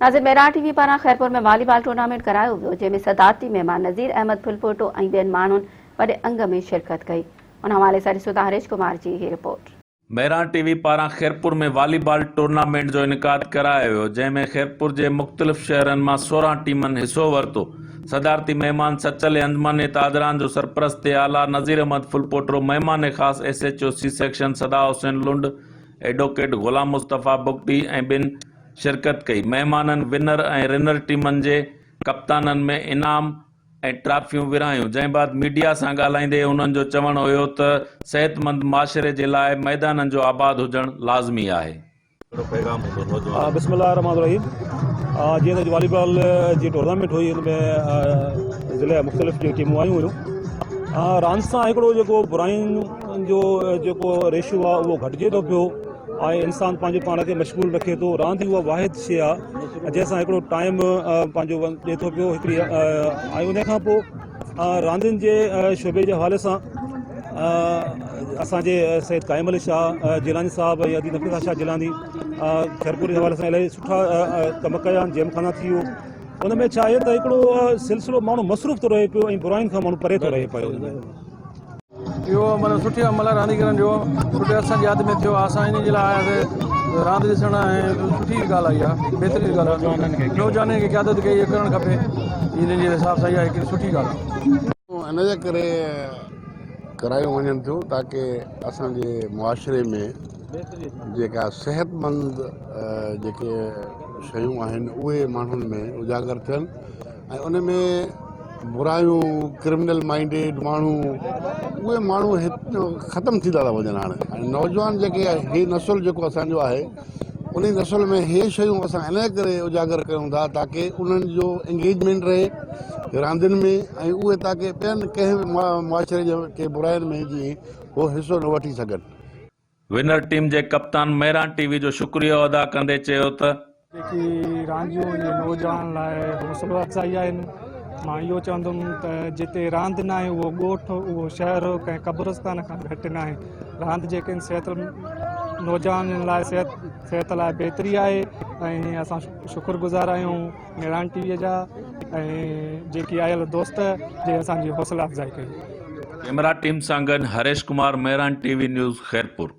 ناظرين مهراڻ ٽي وي پاران خيرپور ۾ والي بال ٽورنامينٽ ڪرايو ويو جنهن ۾ صدارتي مهمان نذير احمد ڦلپوٽو ۽ ٻين ماڻهن وڏي انگ ۾ شرڪت ڪئي ان حوالي سان ڏسو ٿا هريش ڪمار جي هي رپورٽ. مهراڻ ٽي وي پاران خيرپور ۾ والي بال ٽورنامينٽ جو انعقاد ڪرايو ويو جنهن ۾ خيرپور جي مختلف شهرن مان 16 ٽيمن حصو ورتو صدارتي مهمان سچل انجمن تاجران جو سرپرست اعليٰ نذير احمد ڦلپوٽو مهمان خاص S H O C section Sada Hussain Lund advocate Ghulam Mustafa Bugti ۽ ٻين شرڪت ڪئي. مهمانن ونر ۽ رنر ٽيمن جي ڪپتانن ۾ انعام ۽ ٽرافيون ورهايون جنهن بعد ميڊيا سان ڳالهائيندي انهن جو چوڻ هيو ته صحتمند معاشري جي لاء ميدانن جو آباد هجڻ لازمي آهي. بسم الله الرحمن الرحيم جيئن ته اڄ والي بال جي ٽورنامينٽ هئي ان ۾ ضلع مختلف جون ٽيمون آيون هيون راند سان هڪڙو جيڪو براين جو جيڪو ريشو آهي اهو گهٽجي ٿو پيو ۽ انسان پنهنجو پاڻ کي مشغول رکي ٿو راند ئي اها واحد شيء آهي جنهن سان هڪڙو ٽائيم پنهنجو ڏي ٿو پيو هڪڙي ۽ ان کان پوء راندين جي شعبي جي حوالي سان اسانجي سيد قائم علي شاهه جيلاني صاحب ۽ ادي نفيسه شاهه جيلاني خيرپور جي حوالي سان الاهي سٺا ڪم ڪيا آهن جيم خانا ٿي ويو ان ۾ ڇا آهي ته هڪڙو سلسلو ماڻهو مصروف ٿو رهي پيو ۽ براين کان ماڻهو پري ٿو رهي پيو اهو عمل سٺي عمل آهي رانديگرن جو سٺي اسان جي ياد ۾ ٿيو آهي اسان ان جي لاء آياسي راند ڏسڻ ۽ سٺي ڳالهه آئي آهي بهترين ڳالهه آهي نوجوانن کي قيادت کي اهو ڪرڻ کپي ان جي حساب سان اها هڪڙي سٺي ڳالهه آهي. ان جي ڪري ڪرايون وڃن ٿيون تاڪي اسان جي معاشري ۾ جيڪا صحتمند جيڪي شيون آهن اهي ماڻهن ۾ اجاگر ٿين ۽ ان ۾ برايون ڪرمنل مائنڊيڊ ماڻهو اهي ماڻهو ختم ٿيندا ٿا وڃن هاڻي ۽ نوجوان جيڪي هي نسل جيڪو اسانجو آهي ان نسل ۾ هي شيون اسان ان ڪري اجاگر ڪيون ٿا تاڪي انهن جو انگيجمينٽ رهي راندين ۾ ۽ اهي تاڪي ٻين ڪنهن به معاشري جي ڪي براين ۾ جي هو حصو نه وٺي سگهن. ونر ٽيم جي ڪپتان مهراڻ ٽي وي جو شڪريو ادا ڪندي چيو ته. جيڪي رانديون اهي نوجوان لاء حوصلو افزائي آهن مان اهو چوندم ته جتي راند ناهي اهو ڳوٺ اهو شهر ڪنهن قبرستان کان گهٽ ناهي راند جيڪي صحت نوجوانن لاء صحت صحت لاء بهتري آهي ۽ اسان شڪر گذار آهيون مهراڻ ٽي وي جا ۽ جيڪي آيل دوست جي اسان جي حوصلا افزائي ڪئي. ڪئميرا ٽيم سان گڏ Harish Kumar, Mehran T V news, Khairpur.